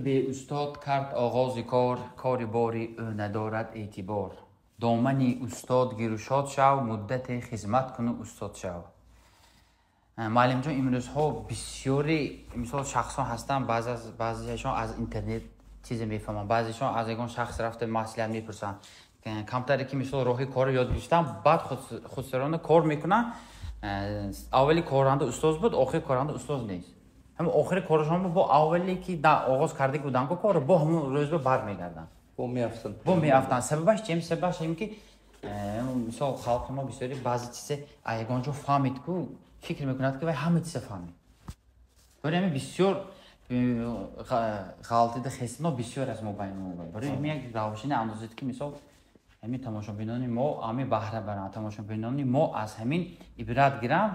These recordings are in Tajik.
Ки беустод кард оғози кор, кори бори ӯ надорад эътибор. Домани устод гиру шод шав, муддате хизмат куну устод шав. Муаллимҷон, имрӯзҳо бисёри, мисол, шахсон ҳастанд, баъзеашон аз интернет чизе мефаҳманд, баъзешон аз ягон шахс рафта маслиҳат мепурсанд. Камтаре ки, мисол, роҳи корро ёд гирифтан, баъд худсарона кор мекунанд. Аввали коранда устоз буд, охири коранда устоз нест. Ҳама охири корашон бо аввале ки оғоз карда буданд ку корро, бо ҳамон рӯзба бармегарданд. Бо меафтанд. Бо меафтанд. Сабабаш чием? Сабабаш ин ки, мисол, халқи мо бисёри баъзе чизе ягон ҷо фаҳмид ку, фикр мекунад, ки вай ҳама чиза фаҳмид. Барои ҳамин бисёр ғалтида хестино бисёр аст мо байни мо. Барои ҳамин як равшани андозед, ки, мисол, ҳамин тамошобинони мо ҳамин баҳра баранд, тамошобинони мо аз ҳамин ибрат гиранд,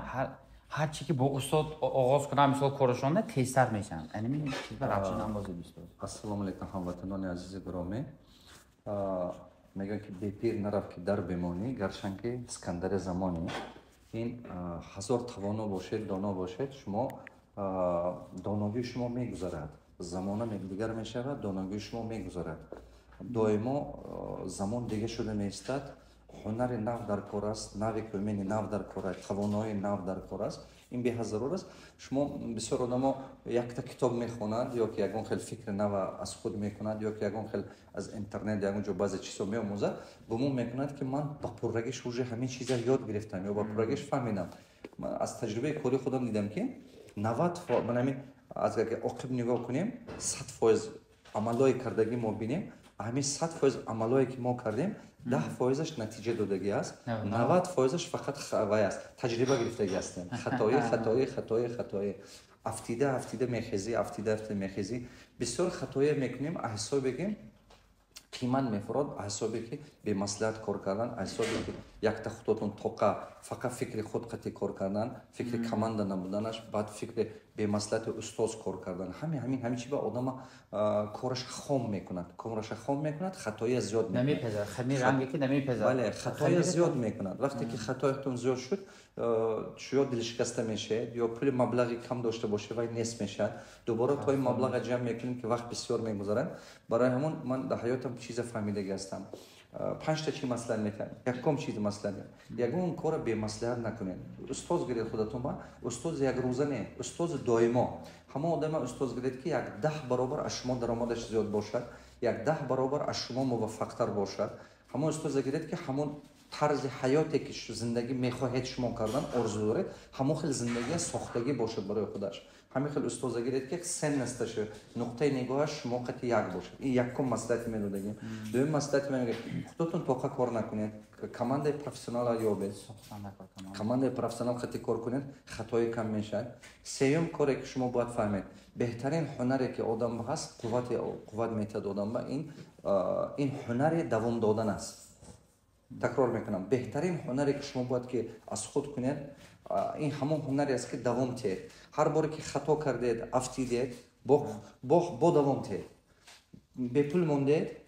ҳар чи ки бо устод оғоз кунанд, мисол, корашонда тезтар мешаванд. Ҳамин чиз ба равшан андозед, устод. Ассалому алайкум, ҳамватанони азизи гиромӣ. Мегӯянд, ки бепир нарафт, ки дар бемонӣ, гарчанд ки Искандари замонӣ. Ин ҳазор тавоно бошед, доно бошед, шумо доногии шумо мегузарад, замона дигар мешавад, доногии шумо мегузарад. Доимо замон дига шуда меистад. Ҳунари нав дар кор аст, нави умени нав дар кор аст, тавоноии нав дар кор аст. Ин беҳад зарур аст. Шумо бисёр одамо якта китоб мехонанд ё ки ягон хел фикри нава аз худ мекунад, ё ки ягон хел аз интернет ягон ҷо баъзе чизҳо меомӯзад, гумон мекунад, ки ман ба пуррагиш уже ҳамин чиза ёд гирифтам ё ба пуррагиш фаҳмидам. Ман аз таҷрибаи кори худам дидам, ки 90, ман ҳамин аз агар оқиб нигоҳ кунем, 100% амалҳои кардагӣ мо бинем, ҳамин 100% амалҳое ки мо кардем, 10 фоизаш натиҷа додагӣ аст, 90 фоизаш фақат вай аст, таҷриба гирифтагӣ ҳастем. Хатоӣ, хатоӣ, хатоӣ, хатоӣ, афтида, афтида мехезӣ, афтида, афтида мехезӣ. Бисёр хатоя мекунем, ҳисобе ки қимат мефурод, ҳисобе ки бемаслиҳат кор кардан, ҳисобе ки якта худотон тоқа фақат фикри худ қатъи кор кардан, фикри команда набуданаш, баъд фикри бемаслиҳати устоз кор кардан. Ҳами ҳамин ҳамин чи ба одама кораша хом мекунад, кораша хом мекунад, хатоя зиёд. Намепазад. Бале, хатоя зиёд мекунад. Вақте ки хатоятон зиёд шуд, ё дилшикаста мешавед, ё пули маблағи кам дошта бошед, вай нест мешавад. Дубора то ин маблаға ҷамъ мекунем, ки вақт бисёр мегузарад. Барои ҳамон ман дар ҳаётам чиза фаҳмидаги ҳастам. Панҷта чи маслиҳат метиҳам. Якум чизи маслиҳат: ягон кора бемаслиҳат накунед. Устоз гиред худатон ба устози якрӯза не, устози доимо. Ҳамон одама устоз гиред, ки як 10 баробар аз шумо даромадаш зиёд бошад, як 10 баробар аз шумо муваффақтар бошад. Ҳамон устозе гиред, ки ҳамон тарзи ҳаёте ки зиндагӣ мехоҳед шумо кардан, орзу доред, ҳамон хел зиндагия сохтагӣ бошад барои худаш. Ҳамин хел устоза гиред, ки ценность аш, нуқтаи нигоҳаш шумо қати як бошад. Ин якум маслиҳати медодагим. Дуюм маслиҳати мегӯям: худотон тоқа кор накунед, командаи профессионала ёбед, командаи профессионал қати кор кунед, хатои кам мешавад. Сеюм коре ки шумо бояд фаҳмед: беҳтарин ҳунаре ки одам ҳаст, қуввати қувват метиҳад одам ба ин ҳунари давом додан аст. Такрор мекунам: беҳтарин ҳунаре ки шумо бояд ки аз худ кунед, ин ҳамон ҳунаре аст, ки давом тиҳед. Ҳар боре ки хато кардед, афтидед, бо давом тиҳед. Бепул мондед,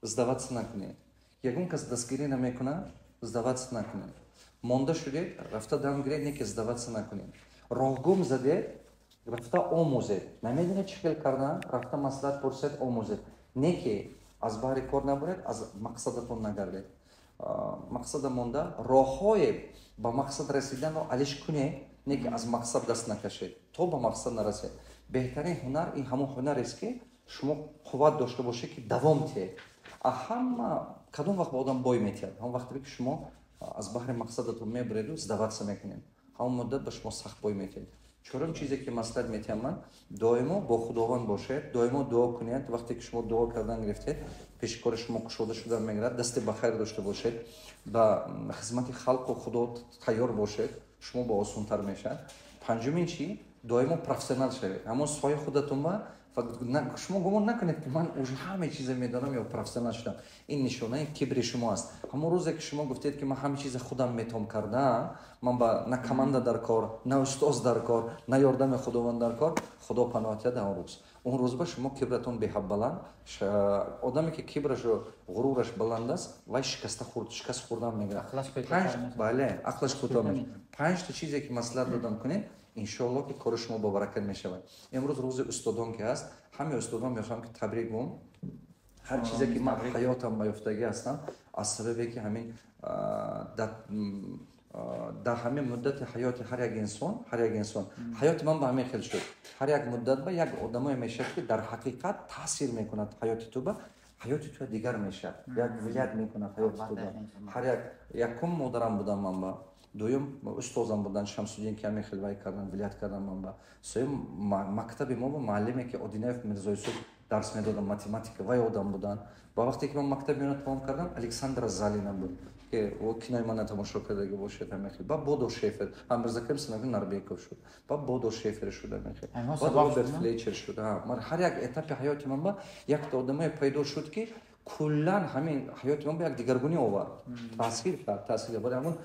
сдаваться накунед. Ягон кас дастгирӣ намекунад, сдаваться накунед. Монда шудед, рафта дам гиред, не ки сдаваться накунед. Роҳгум задед, рафта омӯзед. Намедонед чӣ хел кардан, рафта маслиҳат пурсед, омӯзед, не ки аз баҳри кор набуред, аз мақсадатон нагардед. Мақсада монда, роҳҳое ба мақсад расиданро алиш кунед, не ки аз мақсад даст накашед, то ба мақсад нарасед. Беҳтарин ҳунар ин ҳамон ҳунарест, ки шумо қувват дошта бошед, ки давом тиҳед. А ҳама кадом вақт ба одам бой метиҳад? Ҳамон вақте ки шумо аз баҳри мақсадатон мебуреду сдаваться мекунед, ҳамон муддат ба шумо сахт бой метиҳад. Чорум чизе ки маслиҳат метиҳам ман: доимо бо Худованд бошед, доимо дуо кунед. Вақте ки шумо дуо кардан гирифтед, пеши кори шумо кушода шуда мегирад. Дасти ба хайр дошта бошед, ба хизмати халқу Худо тайёр бошед, шумо ба осонтар мешавад. Панҷумин чи: доимо профессионал шавед ҳамон соҳаи худатон. Ба шумо гумон накунед, ки ман уже ҳама чиза медонам ё профессионал шудам. Ин нишонаи кибри шумо аст. Ҳамон рӯзе ки шумо гуфтед, ки ман ҳама чиза худам метавом кардан, ман ба на команда дар кор, на устоз дар кор, на ёрдами Худованд дар кор, Худо паноҳ диҳад он рӯз. Он рӯз ба шумо кибратон беҳад баланд. Одаме ки кибрашу ғурураш баланд аст, вай шикаста хурд, шикаст хӯрдан мегирад. Бале, ақлаш кӯтоҳ мешавад. Панҷта чизе ки маслиҳат додам, кунед, иншоалло, ки кори шумо бобаракат мешавад. Имрӯз рӯзи устодон ки ҳаст. Ҳамаи устодон мехоҳам, ки табрик гӯм. Ҳар чизе ки ман ҳаётам ба ёфтагӣ ҳастам, аз сабабе ки ҳамин дар ҳамин муддати ҳаёти ҳар як инсон, ҳар як инсон, ҳаёти ман ба ҳамин хел шуд. Ҳар як муддат ба як одамое мешавад, ки дар ҳақиқат таъсир мекунад ҳаёти ту ба, ҳаёти ту дигар мешавад, як влиять мекунад ҳаёти ту ба. Ҳар як, якум модарам будам ман ба, дуюм устозам будан Шамсуддин, ки ҳамин хел вай кардан, влиять кардан ман ба, сеюм мактаби мо ба муаллиме, ки Одинаев Мирзоюсуф дарс медодам математика, вай одам будан. Ба вақте ки ман мактаби миёна тамом кардам, Александра Залина буд, ки кинои мана тамошо кардаги бошед, ҳамин хел. Ба Бодо Шефер, Мирзакарим Синави Нарбеков шуд, ба Бодо Шефер шуд, ҳамин хел, ба Роберт Флечер шуд. Ҳар як этапи ҳаёти ман ба якта одамое пайдо шуд, ки куллан ҳамин ҳаёти ман ба як дигаргунӣ овард, таъсир кард, таъсир. Барои ҳамон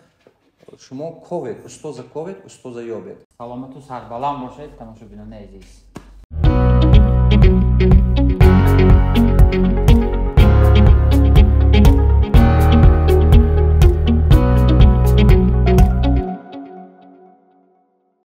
шумо ковед, устоза ковед, устоза ёбед. Саломату сарбаланд бошед, тамошобинони азиз.